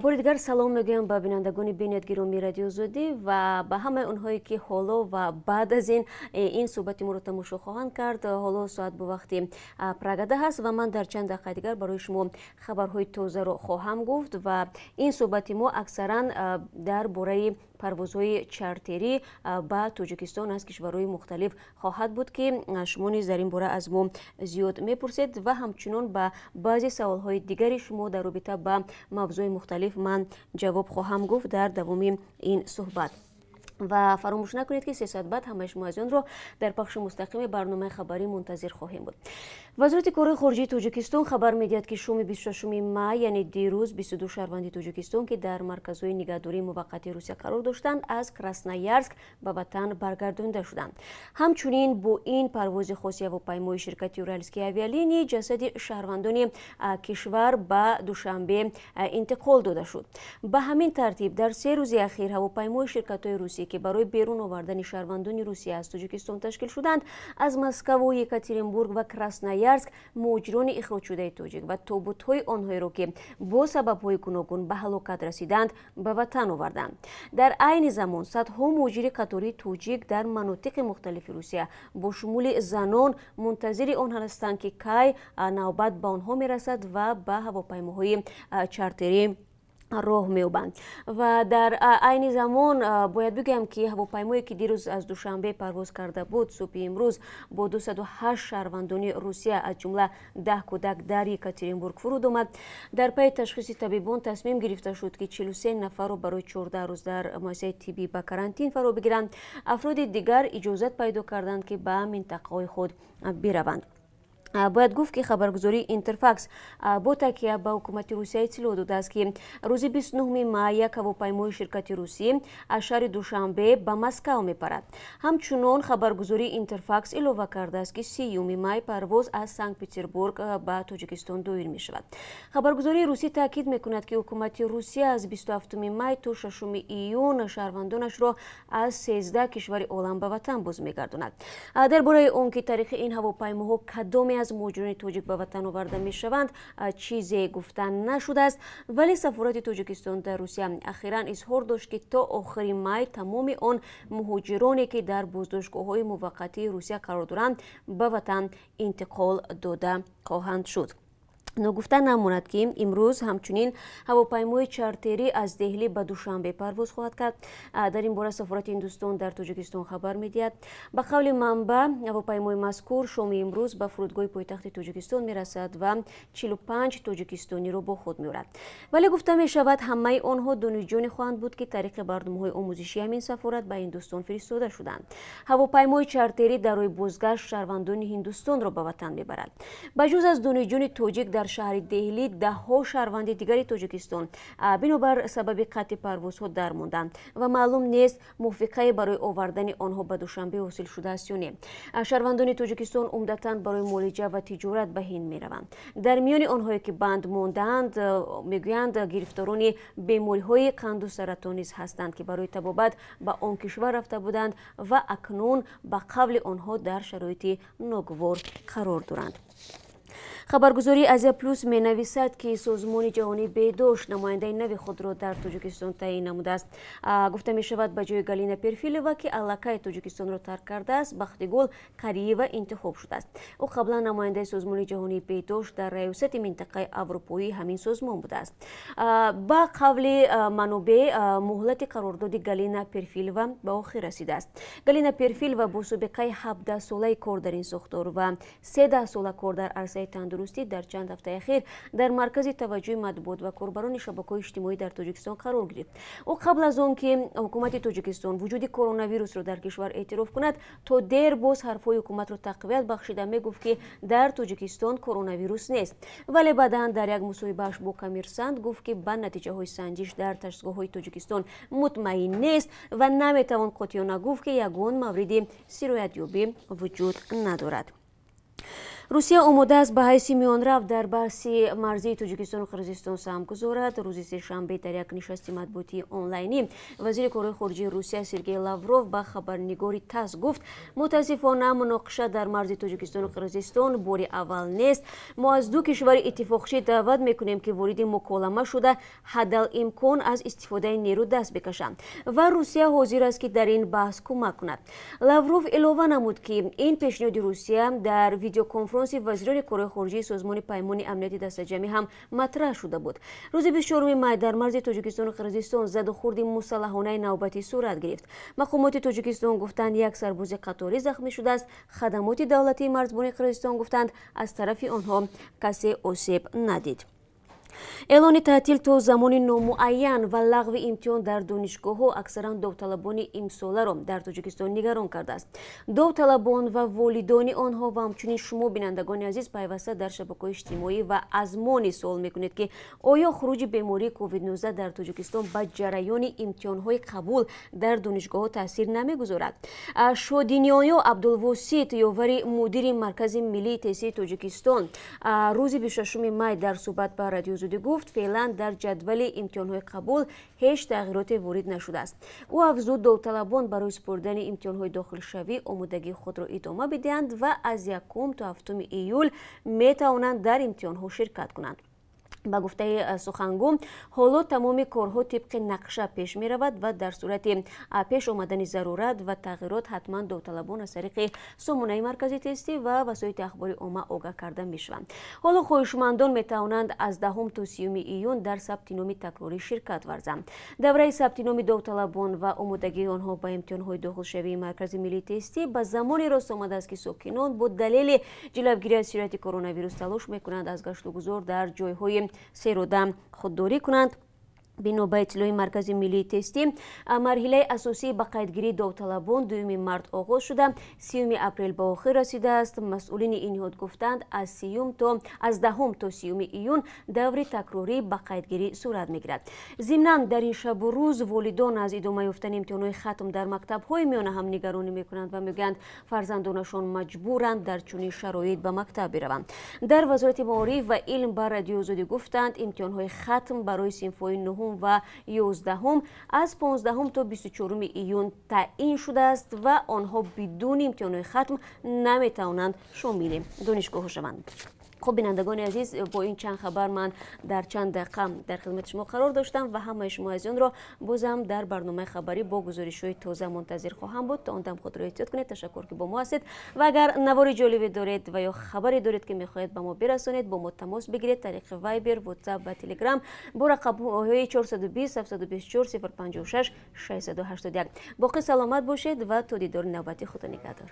Бори дигар салом мегӯям ба бинандагони бениҳоят гиромии Радиои Озодӣ ва ба ҳамаи онҳое, ки ҳоло ва баъд аз ин суҳбати моро тамошо хоҳанд кард. Ҳоло соат бо вақти Прага 10 аст ва ман дар чанд дақиқаи дигар барои шумо хабарҳои тозаро хоҳам гуфт ва ин суҳбати мо аксаран дар бораи парвозҳои чартерӣ ба Тоҷикистон аз кишварҳои мухталиф хоҳад буд, ки шумо низ дар ин бора аз мо зиёд мепурсед ва ҳамчунон ба баъзе саволҳои дигари шумо дар робита ба мавзӯи мухталиф ман ҷавоб хоҳам гуфт дар давоми ин суҳбат. Ва фаромӯш накунед, ки 3 соат баъд ҳамаи шумо азизонро дар пахши мустақими барномаи хабарӣ мунтазир хоҳем буд. Вазорати корҳои хориҷии Тоҷикистон хабар медиҳад, ки шоми 26 май, яъне дирӯз, 22 шаҳрванди Тоҷикистон, ки дар марказҳои нигаҳдории муваққатии Русия қарор доштанд, аз Красноярск ба ватан баргардонида шуданд. Ҳамчунин бо ин парвози хоси ҳавопаймои ширкати «Уральские авиалинии» ҷасади шаҳрвандони кишвар ба Душанбе интиқол дода шуд. Ба ҳамин тартиб, дар 3 рӯзи ахир ҳавопаймои ширкатҳои русӣ, ки барои берун овардани шаҳрвандони Русия аз Тоҷикистон ташкил шуданд, аз Москаву Екатеринбург ва Красноярск муҳоҷирони ихроҷшудаи тоҷик ва тобутҳои онҳоеро, ки бо сабабҳои гуногун ба ҳалокат расиданд, ба ватан оварданд. Дар айни замон садҳо муҳоҷири қатории тоҷик дар манотиқи мухталифи Русия, бо шумули занон, мунтазири он ҳастанд, ки кай навбат ба онҳо мерасад ва ба ҳавопаймоҳои чартерӣ роҳ меёбанд. Ва дар айни замон бояд бигӯям, ки ҳавопаймое, ки дирӯз аз Душанбе парвоз карда буд, субҳи имрӯз бо 208 шаҳрвандони Русия, аз ҷумла 10 кӯдак, дар Екатеринбург фуруд омад. Дар пайи ташхиси табибон тасмим гирифта шуд, ки 43 нафарро барои 14 рӯз дар муассисаи тиббӣ ба карантин фаро бигиранд. Афроди дигар иҷозат пайдо карданд, ки ба минтақаҳои худ бираванд. Бояд гуфт, ки хабаргузории Интерфакс бо такя ба ҳукумати Русия иттилоъ додааст, ки рӯзи 29 май як ҳавопаймои ширкати русӣ аз шаҳри Душанбе ба Москав мепарад. Ҳамчунон хабаргузории Интерфакс илова кардааст, ки 30 май парвоз аз Санкт Петербург ба Тоҷикистон доир мешавад. Хабаргузории русӣ таъкид мекунад, ки ҳукумати Русия аз 27 май то 6 июн шаҳрвандонашро аз 13 кишвари олам ба ватан боз мегардонад. Дар бораи он ки тариқи ин ҳавопаймоҳо кадоме аз муҳоҷирони тоҷик ба ватан оварда мешаванд, чизе гуфта нашудааст, вале сафорати Тоҷикистон дар Русия ахиран изҳор дошт, ки то охири май тамоми он муҳоҷироне, ки дар боздоштгоҳҳои муваққатии Русия қарор доранд, ба ватан интиқол дода хоҳанд шуд. Ногуфта намонад, ки имрӯз ҳамчунин ҳавопаймои чартерӣ аз Деҳлӣ ба Душанбе парвоз хоҳад кард. Дар ин бора сафорати Ҳиндустон дар Тоҷикистон хабар медиҳад. Ба қавли манбаъ, ҳавопаймои мазкур шоми имрӯз ба фурудгоҳи пойтахти Тоҷикистон мерасад ва 45 тоҷикистониро бо худ меорад. Вале гуфта мешавад, ҳамаи онҳо донишҷӯёне хоҳанд буд, ки тариқи барномаҳои омӯзишии ҳамин сафорат ба Ҳиндустон фиристода шуданд. Ҳавопаймои чартерӣ дар роҳи бозгашт шаҳрвандони Ҳиндустонро ба ватан мебарад. Ба ҷуз аз донишҷӯёни тоҷик, дар шаҳри Деҳлӣ даҳҳо шаҳрванди дигари Тоҷикистон бинобар сабаби қатъи парвозҳо дармонданд ва маълум нест, мувофиқае барои овардани онҳо ба Душанбе ҳосил шудааст ё не. Шаҳрвандони Тоҷикистон умдатан барои муолиҷа ва тиҷорат ба Ҳинд мераванд. Дар миёни онҳое, ки банд мондаанд, мегӯянд, гирифторони бемориҳои қанду саратон низ ҳастанд, ки барои табобат ба он кишвар рафта буданд ва акнун, ба қавли онҳо, дар шароити ногувор қарор доранд. Хабаргузории Азия Плюс менависад, ки Созмони ҷаҳонии беҳдошт намояндаи нави худро дар Тоҷикистон таъин намудааст. Гуфта мешавад, ба ҷои Галина Перфилова, ки аллакай Тоҷикистонро тарк кардааст, Бахтигул Кариева интихоб шудааст. Ӯ қаблан намояндаи Созмони ҷаҳонии беҳдошт дар раёсати минтақаи аврупоии ҳамин созмон будааст. Ба қавли манобеъ, муҳлати қарордоди Галина Перфилова ба охир расидааст. Галина Перфилова бо собиқаи 17-солаи кор дар ин сохтор ва 13 сола кор дар арсаи тандурустӣ дар чанд ҳафтаи ахир дар маркази таваҷҷӯҳи матбуот ва корбарони шабакаҳои иҷтимоӣ дар Тоҷикистон қарор гирифт. Ӯ қабл аз он ки ҳукумати Тоҷикистон вуҷуди коронавирусро дар кишвар эътироф кунад, то дер боз ҳарфҳои ҳукуматро тақвият бахшида мегуфт, ки дар Тоҷикистон коронавирус нест, вале баъдан дар як мусоҳибааш бо Коммерсант гуфт, ки ба натиҷаҳои санҷиш дар ташхисгоҳҳои Тоҷикистон мутмаин нест ва наметавон қотеона гуфт, ки ягон мавриди сироятёбӣ вуҷуд надорад. Русия омода аст ба ҳайси миёнрав дар баҳси марзии Тоҷикистону Қирғизистон саҳм гузорад. Рӯзи сешанбе дар як нишасти матбуотии онлайнӣ вазири корҳои хориҷии Русия Сергей Лавров ба хабарнигори ТАСС гуфт: мутаассифона, муноқиша дар марзи Тоҷикистону Қирғизистон бори аввал нест. Мо аз ду кишвари иттифоқчӣ даъват мекунем, ки вориди муколама шуда, ҳадал имкон аз истифодаи нерӯ даст бикашанд ва Русия ҳозир аст, ки дар ин баҳс кӯмак кунад. Лавров илова намуд, ки ин пешниҳоди Русия дар видеоконференси вазирони корҳои хориҷии Созмони Паймони Амнияти Дастаҷамъӣ ҳам матраҳ шуда буд. Рӯзи 24 май дар марзи Тоҷикистону Қирғизистон заду хурди мусаллаҳонаи навбатӣ сурат гирифт. Мақомоти Тоҷикистон гуфтанд, як сарбози қаторӣ захмӣ шудааст. Хадамоти давлатии марзбонии Қирғизистон гуфтанд, аз тарафи онҳо касе осеб надид. Эълони таътил то замони номуайян ва лағви имтиҳон дар донишгоҳҳо аксаран довталабони имсоларо дар Тоҷикистон нигарон кардааст. Довталабон ва волидони онҳо ва ҳамчунин шумо, бинандагони азиз, пайваста дар шабакаҳои иҷтимоӣ ва аз мо низ суол мекунед, ки оё хуруҷи бемории COVID-19 дар Тоҷикистон ба ҷараёни имтиҳонҳои қабул дар донишгоҳҳо таъсир намегузорад. Шодиниёё Абдулвосит, ёвари мудири Маркази миллии тестии Тоҷикистон, рӯзи 26 май дар суҳбат ба Радиои Озодӣ гуфт, феълан дар ҷадвали имтиҳонҳои қабул ҳеҷ тағйироте ворид нашудааст. Ӯ афзуд, довталабон барои супоридани имтиҳонҳои дохилшавӣ омодагии худро идома бидиҳанд ва аз 1 то 7 июл метавонанд дар имтиҳонҳо ширкат кунанд. Ба гуфтаи сухангӯ, ҳоло тамоми корҳо тибқи нақша пеш меравад ва дар сурати пеш омадани зарурат ва тағйирот ҳатман довталабон аз тариқи сомонаи маркази тестӣ ва васоити ахбори омма огаҳ карда мешаванд. Ҳоло хоҳишмандон метавонанд аз 10 то 30 июн дар сабти номи такрорӣ ширкат варзанд. Давраи сабти номи довталабон ва омодагии онҳо ба имтиҳонҳои дохилшавии Маркази миллии тестӣ ба замоне рост омадааст, ки сокинон бо далели ҷилавгирӣ аз сирояти коронавирус талош мекунанд аз гаштугузор дар ҷойҳои серодам худдорӣ кунанд. Бино ба иттилои Маркази миллии тестӣ, марҳилаи асосии ба қайдгирии довталабон 2 март оғоз шуда, 30 апрел ба охир расидааст. Масъулини ин ниҳод гуфтанд, аз 10 то 30 июн даври такрорӣ ба қайдгирӣ сурат мегирад. Зимнан, дар ин шабу рӯз волидон аз идома ёфтани имтиҳонҳои хатм дар мактабҳои миёна ҳам нигаронӣ мекунанд ва мегӯянд, фарзандонашон маҷбуранд дар чунин шароит ба мактаб бираванд. Дар Вазорати маориф ва илм ба Радиои Озодӣ гуфтанд, имтиҳонҳои хатм барои синфҳои 9 ва 11 аз 15 то 24 июн таъин шудааст ва онҳо бидуни имтиҳонҳои хатм наметавонанд шомили донишгоҳҳо шаванд. Хуб, бинандагони азиз, бо ин чанд хабар ман дар чанд дақиқа дар хидмати шумо қарор доштам ва ҳамаи шумо азизонро бозам дар барномаи хабарӣ бо гузоришҳои тоза мунтазир хоҳам буд. То он дам худро эҳтиёт кунед. Ташаккур, ки бо мо ҳастед, ва агар навори ҷолибе доред ва ё хабаре доред, ки мехоҳед ба мо бирасонед, бо мо тамос бигиред тариқи Вайбер, Ватсап ва Телеграм бо рақамҳои 420 724 056 681. Боқӣ саломат бошед ва то дидори навбатӣ, худо нигаҳдор.